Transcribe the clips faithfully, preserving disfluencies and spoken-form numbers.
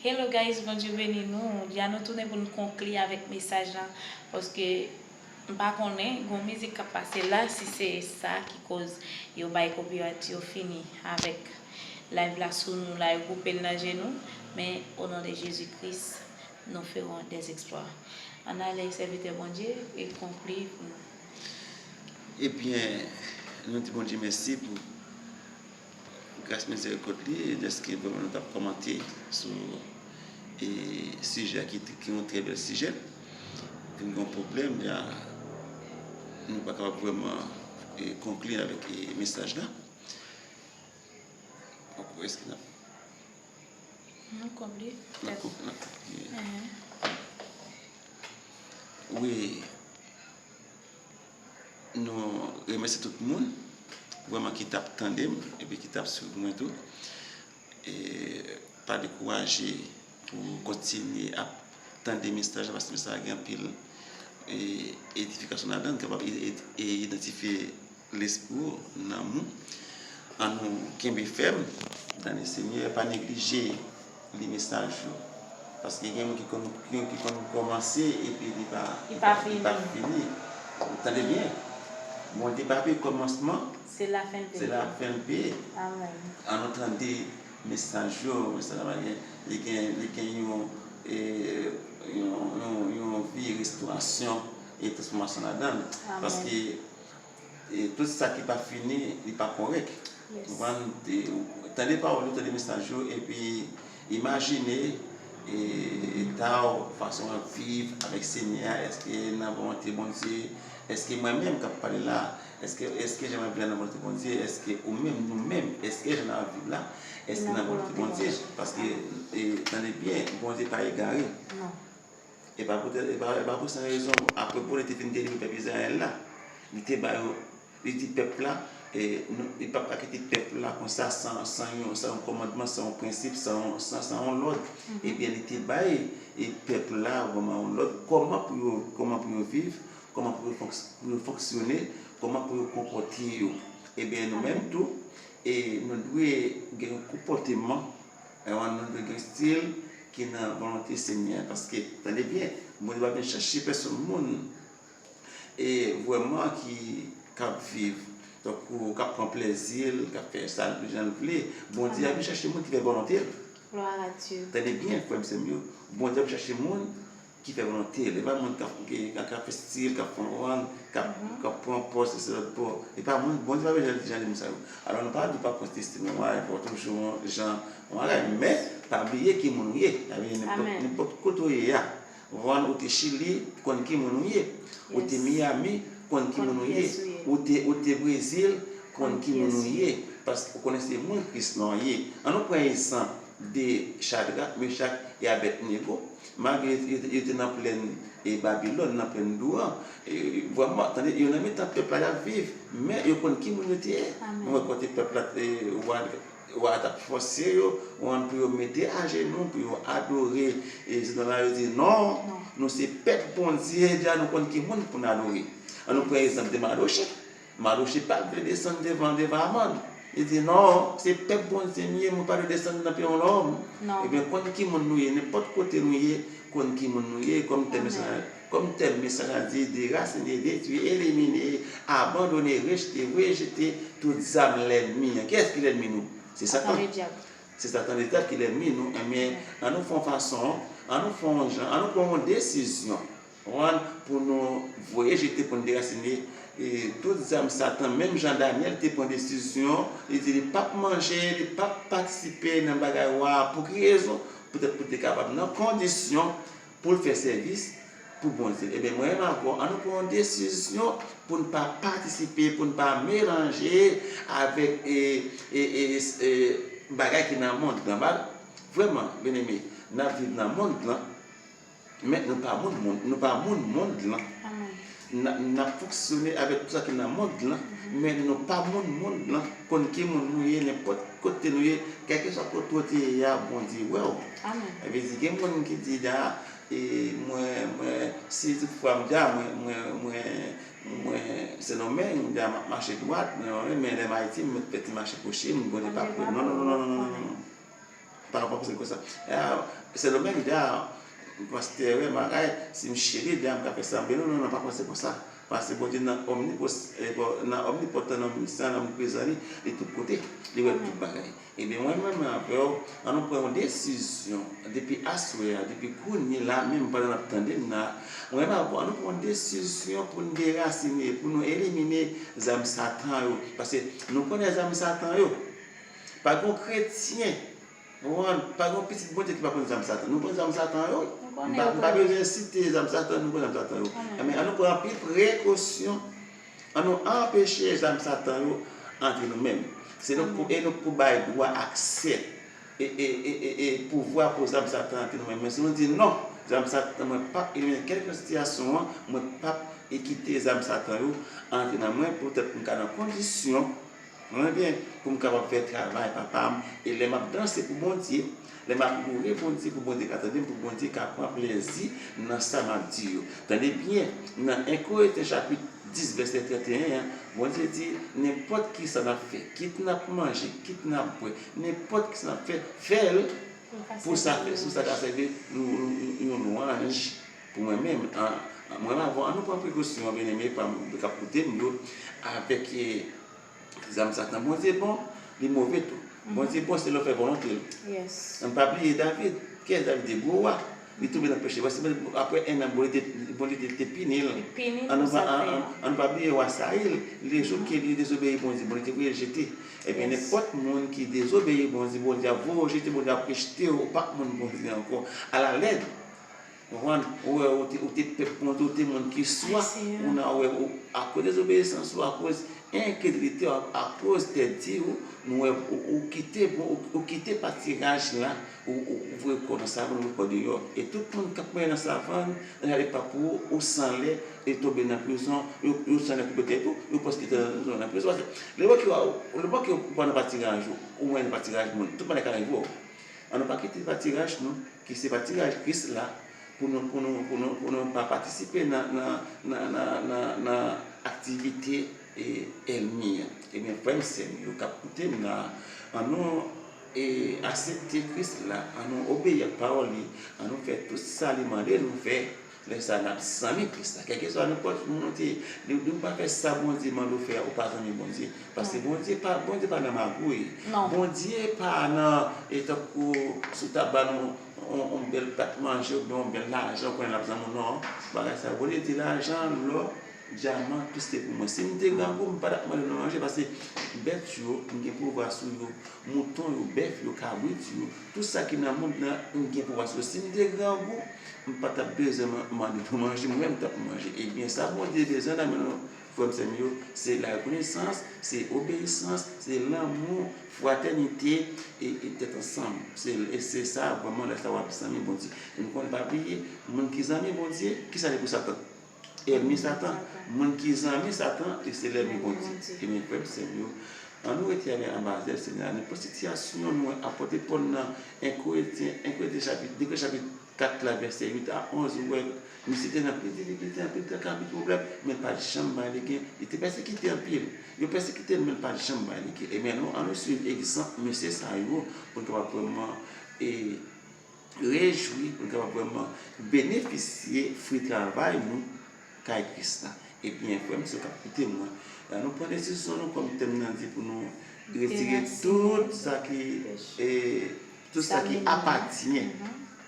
Hello guys, Bondye beni nou. Jodi a nou tounen pou n konkli avèk mesaj lan, paske m pa konnen, gon mizik k ap pase la, si se sa ki koz yo bay kopirayt yo fini avèk live la sou nou la, yo koupe l nan je nou, men o non de Jezi Kris, nous ferons des exploits. Ann ale, sèvitè Bondye, e konkli pou nou. Ebyen, nou di Bondye mèsi pou gras mizèrikòd li, dèske vrèman nou t ap kòmante sou e, sijè a ki, ki yon trè bèl sijè. Vin gen yon pwoblèm, ya, nou pa kapab vrèman e, konkli avèk e, mesaj la. Donk, èske n ap. Nou konkli. N ap konkli. N ap konkli. Ehn. Wi. Nou remèsye tout moun vrèman ki t ap tande m epi ki t ap swiv mwen tou. E pa dekouraje pou w kontinye ap tande mesaj la, paske mesaj la gen anpil e, edifikasyon ladan l, kapab e, e, e idantifye lespri w, nanm ou. Ann nou kenbe fèm nan Lesenyè, pa neglije li mesaj yo. Paske gen moun ki konn, ki, ki konn kòmanse epi li pa, Li pa fini. Li pa fini. Ou tande byen? Bondye pa peye kòmansman, Se lafen l se peye. Lafen l peye. Amèn. Ann nou tande mesaj yo, mesaj la gen, li gen, li gen yon, e, yon, yon, yon vi restorasyon e transfòmasyon ladan l. Amèn. Paske e, tout sa ki pa fini, li pa kòrèk. Yes. Ou konprann? E, ou tande pawòl yo, tande mesaj yo, epi imajine e, eta w, fason w ap viv avèk Senyè a, èske nan volonte Bondye, èske mwen menm k ap pale la, èske, èske jan m ap viv la nan volonte Bondye, èske ou menm, nou menm, èske jan n ap viv la, èske nan volonte Bondye? Paske, e, tande byen, Bondye pa egare. Non. E pa poutèt, e pa, e pa pou sa rezon, apre pou li te fin delivre pèp Izrayèl la, li te ba yo, li di pèp la, e, nou, li p ap ka kite pèp la konsa san, san yon, san yon kòmandman, san yon prensip, san yon, san, san yon lòd. Ebyen, li te bay e pèp la vrèman yon lòd, kòman pou yo, kòman pou yo viv, kòman pou yo fonks-, pou yo fonksyone, kòman pou yo konpòte yo. Ebyen, nou menm tou, e nou dwe gen yon konpòteman, e nou dwe gen stil ki nan volonte Senyè a. Paske, tande byen, Bondye pa vin chache pèsonn moun e vrèman ki, k ap viv, tankou k ap pran plèzi l, k ap fè sa l vle, jan l vle. Bondye ap vin chache moun ki fè volonte l. Gloire à Dieu. Tande byen, frè m, sè m yo. Bondye ap chache moun ki fè volonte l. E pa moun k ap, ki, k ap fè stil, k ap fè yon, k ap, k ap pran pòz, se lòt bò. E pa moun, Bondye pa bezwen jan de moun sa yo. Alò, nou pa di w pa pran stil, men w a fè w toujou yon jan, yon bagay. Men, pa bliye ki moun ou ye. Sa vle di nenpòt, Amèn. Nenpòt kote w ye a. Ou konprann, ou te Chili, konn ki moun ou ye. Ou te Miami, konn ki moun ou ye. Ou te, ou te Brezil, konn ki moun ou ye. Paske ou konnen se moun Kris lan w ye. Ann nou pran egzanp de Chadrak, Mechak e Abèdnego. Malgre yo te, yo te nan plèn e Babilòn, nan plèn Dou an, e, vrèman, tande, yo nan mitan pèp la y ap viv, men yo konn ki moun yo te ye. Amèn. Nou wè kote pèp la, e, wa, wa a t ap fòse yo, w konprann, pou yo mete ajenou, pou yo adore e zidòl la, yo di, "Non, Non. Nou se pèp Bondye, deja nou konn ki moun pou n adore." Ann nou pran egzanp de Madoche. Madoche pa t vle desann devan, devan Aman. Li di, "Non, se pèp Bondye m ye, mwen pa dwe desann nan pye yon lòm." Non. Ebyen, konn ki moun nou ye, nenpòt kote nou ye, konn ki moun nou ye, kòm tèm Amèn. Mesaj la, kòm tèm mesaj la di, derasine, detwi, elimine, abandone, rejte, rejete tout zam lènmi an. Kiyès ki lènmi nou? Se Satan. Satan le diable. Se Satan Ledyab ki lènmi nou. Ebyen, ann nou fè yon fason, ann nou fè yon jan, ann nou pran yon desizyon. Ou konprann? Pou nou voye jete, pou nou derasine, e, tout zam Satan, menm jan Danyèl te pran desizyon, li di li p ap manje, li p ap patisipe nan bagay wa a. Pou ki rezon? Poutèt pou l te kapab nan kondisyon pou l fè sèvis pou Bondye. Ebyen, mwen menm avè w, ann nou pran yon desizyon pou n pa patisipe, pou n pa melanje avèk, e, e, e, e, bagay ki nan mond lan. Ba, vrèman, byeneme, n ap viv nan mond lan, men nou pa moun, moun, nou pa moun mond lan. Amèn. N ap, n ap fonksyone avèk tout sa ki nan mond lan, men nou pa moun mond lan. Konn ki moun nou ye, nenpòt kote nou ye, kèlkeswa kote w te ye a, Bondye wè w. Amèn. Sa vle di, gen moun ki di, "Da, e, mwen, mwen, si toutfwa m, da, mwen, mwen, mwen, mwen, Sendomeng, m, da, m ap mache dwat, mwen, mwen, men lè m Ayiti, m met pèt m mache kwochi, m, Bondye pa kwè." Non, non, non, non, non, non, non. Pa, pa panse konsa. E a, Sèlman, m di, a, pastè, wè, bagay, si m chire, di, a, m ka fè sa. M di, non, non, non, pa panse konsa. Paske Bondye nan omnipos-, eh, bon, nan omnipotan, nan omnisyan, nan omniprezan li, li tout kote. Li wè tout bagay. Ebyen, mwen menm avè w, an nou pran yon desizyon depi aswè a, depi kounye la, menm pandan n ap tande m la, mwen menm avè w, an nou pran yon desizyon pou n derasine, pou nou elimine zam Satan yo. Paske nou konnen zam Satan yo. Pa gen yon kretyen, ou konprann, pa gen yon pitit Bondye ki pa konn zam Satan. Nou konn zam Satan yo. M pa, m pa bezwen site zam Satan, nou konn zam Satan yo. Enben, an nou pran anpil prekosyon. An nou anpeche zam Satan yo antre nou menm. Se nou k pou, e nou k pou bay dwa aksè e, e, e, e, e pouvwa pou zam Satan antre nou menm. Men si nou di non, zam Satan, mwen p ap elimine kèlke sitiyasyon an, mwen p ap e kite zam Satan yo antre nan mwen, poutèt pou m ka nan kondisyon, mwen byen, pou m kapab fè travay Papa m, e lè m ap danse pou Bondye, lè m ap loure Bondye, pou Bondye ka tande m, pou Bondye ka pran plezi nan sa m ap di yo. Tande byen, nan en Korentyen chapit dis, vèsè trannteyen an, Bondye di, nenpòt ki sa n ap fè, kit n ap manje, kit n ap bwè, nenpòt ki sa n ap fè, fè l pou sa fè, pou sa ka sèvi yon, yon, yon lwanj pou mwen menm. An, an, mwen menm avè w, an nou pran prekosyon, byeneme pa m k ap koute m yo, avèk, eh, zam Satan. Bondye bon, li move tou. Bondye bon, se lè w fè volonte l. An pa bliye David. Kiyès David te? Gwo wa. Li tonbe nan peche. Paske apre en an, Bondye te, Bondye te, te pini l. An nou pa, an, an, an nou pa bliye wa Sayil. Lejou ke li dezobeyi Bondye, Bondye te voye l jete. Ebyen, nenpòt moun ki dezobeyi Bondye, Bondye ap voye w jete, Bondye ap rejte w, ou p ap moun Bondye ankò. Alalèd, ou konprann? Ou wè, ou te, ou te pèp Bondye, ou te moun ki swa, ou nan, ou wè, ou, akoz dezobeyisans ou, akoz enkredilite w, akoz tèt di w, nou wè, ou, ou kite, bon, ou, ou kite patiraj la, ou, ou, ou voye kò w nan savann, ou voye kò w deyò. E tout moun k ap mouye nan savann, nan jardin papa w, ou san lè, e tonbe nan prizon, yo, yo san lè koupe tèt ou, yo panse ki te nan, nan prizon. Paske lepòk yo, lepòk yo pa nan patiraj ou, ou mouye nan patiraj moun, tout bagay ka rive w. An nou pa kite patiraj nou, ki se patiraj Kris la, pou nou, pou nou, pou nou, pou nou pa patisipe nan, nan, nan, nan, nan, nan aktivite, e, ènmi an. Ebyen, frè m, sè m yo k ap koute m la, an nou, e, aksepte Kris la, an nou obeyi ak pawòl li, an nou fè tout sa li mande nou fè. Lè sa a, n ap zanmi Kris la. Kèlkeswa nenpòt moun ou te ye, depi w pa fè sa Bondye mande w fè a, ou pa zanmi Bondye. Paske Bondye pa, Bondye pa nan magouy. Bondye pa nan, e tankou si w ta ba nou yon, yon bèl plat manje oubyen yon bèl lajan, ou konnen l ap zanmi w, non. Bagay sa, Bondye di lajan, lò, dyaman, tout se pou mwen. Si m te grangou, m pa t ap mande nou manje, paske bèt yo, m gen pouvwa sou yo, mouton yo, bèf yo, kabrit yo, tout sa ki nan mond lan, m gen pouvwa sou yo. Si m te grangou, m pa t ap bezwen man-, mande nou manje, mwen menm m t ap manje. Ebyen, sa Bondye bezwen nan men nou, frè m, sè m yo, se lakonesans, se obeyisans, se lanmou, fratènite e, e tèt ansanm. Se, e se sa vrèman lè sa w ap zanmi Bondye. E nou konnen pa bliye, moun ki zanmi Bondye, kisa li pou Satan? Ènmi Satan. Moun ki zanmi Satan, li se lènmi Bondye. Ebyen, frè m, sè m yo, an nou rete anba zèl Senyè a. Nenpòt sitiyasyon nou wè, apot Pòl nan en Korentyen, en Korentyen chapit, de Korentyen chapit kat la, vèsè uit a onz, ou wè, misye te nan anpil difikilte, anpil traka, anpil pwoblèm, men l pa t janm bay legen. Li te pèsekite anpil. Yo pèsekite l, men l pa t janm bay legen. Ebyen, nou, an nou swiv egzanp mesye sa yo, pou n kapab vrèman, e, rejwi, pou n kapab vrèman benefisye fwi travay nou kay Kris la. Ebyen, frè m, sè w k ap koute mwen, la nou pran desizyon nou, kòm tèm nan di, pou nou retire tout sa ki, e, tout sa ki apatyen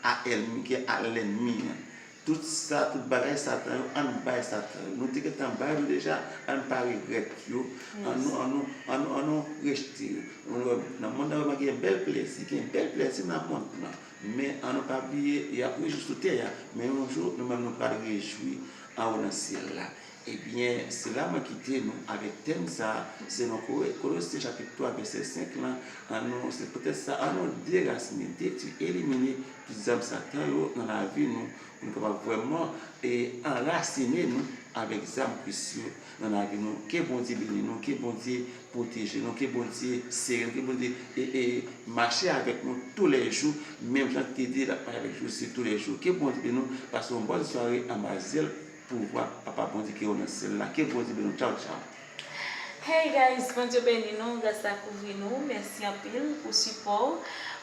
a ènmi, ki a lènmi an. Tout sa, tout bagay Satan yo, ann bay Satan yo. Nou te gentan bay yo deja, ann pa regrèt yo. An nou, an nou, an nou, an nou rejte yo. Nou wè, nan mond nan vrèman gen bèl plèzi, gen bèl plèzi nan mond nan. Men an nou pa bliye, y ap rejwi sou tè a, men yon jou, nou menm nou pral rejwi anwo nan syèl la. Ebyen, se la mwen kite nou avèk tèm sa a, selon Kore-, Kolosyen chapit twa, vèsè senk lan, an nou, se poutèt sa, an nou derasine, detwi, elimine tout zam Satan yo nan lavi nou, pou nou kapab vrèman, e, anrasine nou avèk zam Kris yo nan lavi nou. Ke Bondye beni nou, ke Bondye pwoteje nou, ke Bondye sere nou, ke Bondye, e, e, mache avèk nou toulèjou, menm jan l te di l ap mache avèk Jozye toulèjou. Ke Bondye beni nou, pase yon bòn sware anba zèl pouvwa Papa Bondye ki anwo nan syèl la. Ke Bondye beni nou. Tchaw, tchaw. Hey guys, Bondye beni nou, gras la kouvri nou. Mèsi anpil pou sipò w.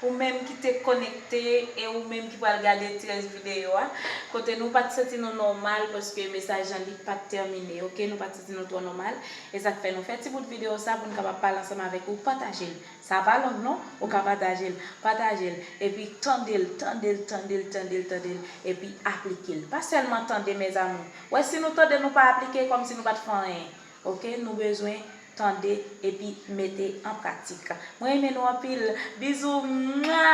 Ou menm ki te konekte e ou menm ki pral gade trèz videyo a, kote nou pa t santi nou nòmal paske mesaj lan li pa t tèmine, oke? Nou pa t santi nou twò nòmal. E sa k fè nou fè ti bout videyo sa pou n kapab pale ansanm avèk ou, pataje l. Sa pa long non, ou ka pataje l, pataje l, epi tande l, tande l, tande l, tande l, tande l, epi aplike l. Pa sèlman tande, mes amours. Wè, si nou tande, nou pa aplike, kòmsi nou pa t fè anyen. Oke, nou bezwen tande epi mete an pratik. Mwen renmen nou anpil. Bizou. Mwa!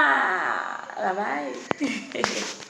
Babay.